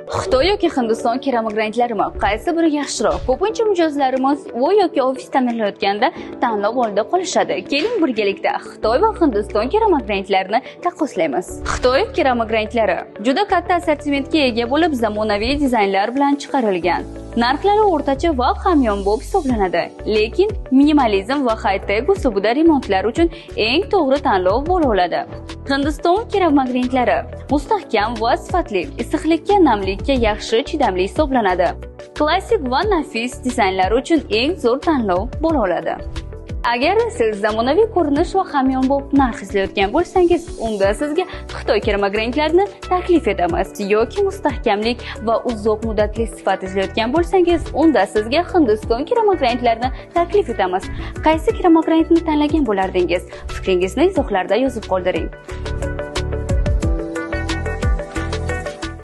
Xitoy yoki Hindiston keramogranitlarimi, qaysi biri yaxshiroq? Ko'pincha mijozlarimiz uy yoki ofis ta'mirlayotganda tanlov oldida qolishadi. Keling, birgalikda Xitoy va Hindiston keramogranitlarini taqqoslaymiz. Xitoy keramogranitlari juda katta assortimentga ega bo'lib, zamonaviy dizaynlar bilan chiqarilgan. Narxlari o'rtacha va hamyonbop hisoblanadi, lekin minimalizm va high-tech uslubida remontlar uchun eng to'g'ri tanlov bo'la oladi. Hindiston keramogranitlari mustahkam va sifatli, issiqlikka, namlikka yaxshi chidamli hisoblanadi. Klassik va nafis dizaynlar uchun eng zo'r tanlov bo'la oladi. Agar siz zamonaviy ko'rinish va hamyonbop narx izlayotgan bo'lsangiz, unda sizga Xitoy keramogranitlarini taklif etamiz yoki mustahkamlik va uzoq muddatli sifat izlayotgan bo'lsangiz, unda sizga Hindiston keramogranitlarini taklif etamiz. Qaysi keramogranitni tanlagan bo'lardingiz? Fikringizni izohlarda yozib qoldiring.